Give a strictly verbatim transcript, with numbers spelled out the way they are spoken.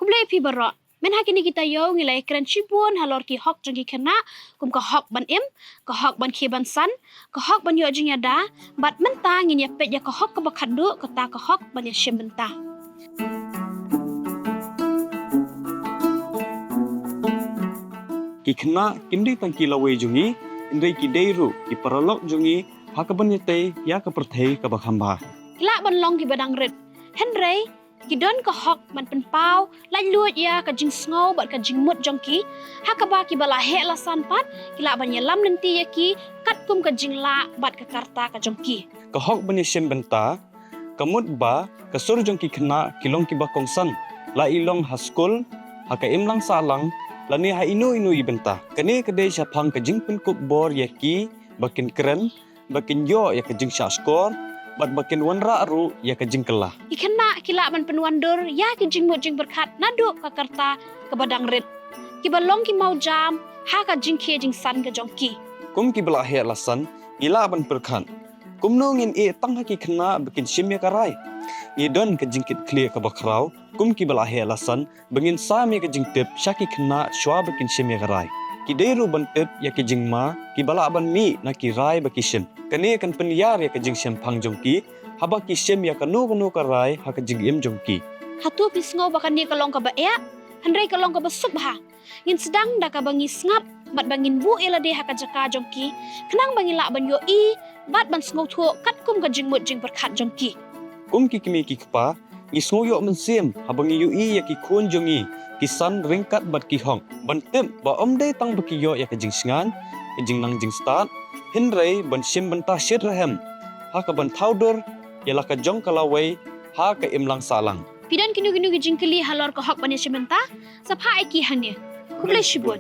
Khublei phi baroh. Mynha kine ki taïew ngi la ïakren shibun halor ki hok jong ki khynnah, kum ka hok ban im, ka hok ban khie ban san, ka hok ban ïoh jingïada, bad mynta ngin ïa peit ïa ka hok kaba khatduh, kata ka hok ban ïashim bynta. Ki khynnah kim dei tang ki lawei jong ngi, hynrei ki dei ruh ki paralok jong ngi ha kaban ïatei ïa ka pyrthei kaba kham bha. Ki lah ban long kiba dang rit, hynrei ki don ka hok ban pynpaw laitluid ïa ka jingsngew bad ka jingmut jong ki, ha kaba kiba la heh la san pat ki lah ban ïalam lynti ïa ki katkum ka jinglah bad ka karta ka jong ki. Ka hok ban ïashim bynta ka mut ba ka sur jong ki khynnah ki long kiba kongsan, la i long ha skul, ha ka imlang sahlang, lane ha ino ino i bynta. Kane ka dei shaphang ka jingpynkup bor ïa ki ba kin kren, ba kin ïoh ïa ka jingshahshkor, bad ba kin wanrah ruh ïa ka jingkylla. Ki khynnah ki lah ban pynwandur ïa ki jingmut jingpyrkhat naduh ka karta kaba dang rit, kiba long ki mawjam ha ka jingkhie jingsan ka jong ki. Kum kiba la heh la san, ngi lah ban pyrkhat, kumno ngin ïeh tang ha ki khynnah ba kin shim ïa ka rai? Ngi don ka jingkitkhlieh kaba khraw kum kiba la heh la san, ba ngin sam ïa ka jingtip sha ki khynnah shuwa ba kin shim ïa ka rai. Ki dei ruh ban tip ïa ki jingma kiba lah ban mih na ki rai ba ki shim. Kane kan pynïar ïa ka jingshemphang jong ki haba ki shim ïa kano kano ka rai ha ka jingim jong ki. Hato phi sngew ba kane ka long kaba eh? Hynrei ka long kaba suk bha. Ngin sdang da kaba ngi sngap bad ba ngin buh ïa lade ha ka jaka jong ki, khnang ba ngin lah ban ïohi bad ban sngewthuh katkum ka jingmut jingpyrkhat jong ki. Kum ki kmie ki kpa, ngi sngew ïoh mynsiem haba ngi ïohi ïa ki khun jong ngi ki san ryngkat bad ki hok, ban tip ba ym dei tang ba ki ïoh ïa ka jingshngaiñ, ka jingnang jingstad, hynrei ban shim bynta shitrhem ha kaban thaw dur ïa la ka jong ka lawei ha ka imlang sahlang. Phi don kino kino ki jingkylli halor ka hok ban ïashim bynta? Sa phah ïa ki hangne. Khublei shibun.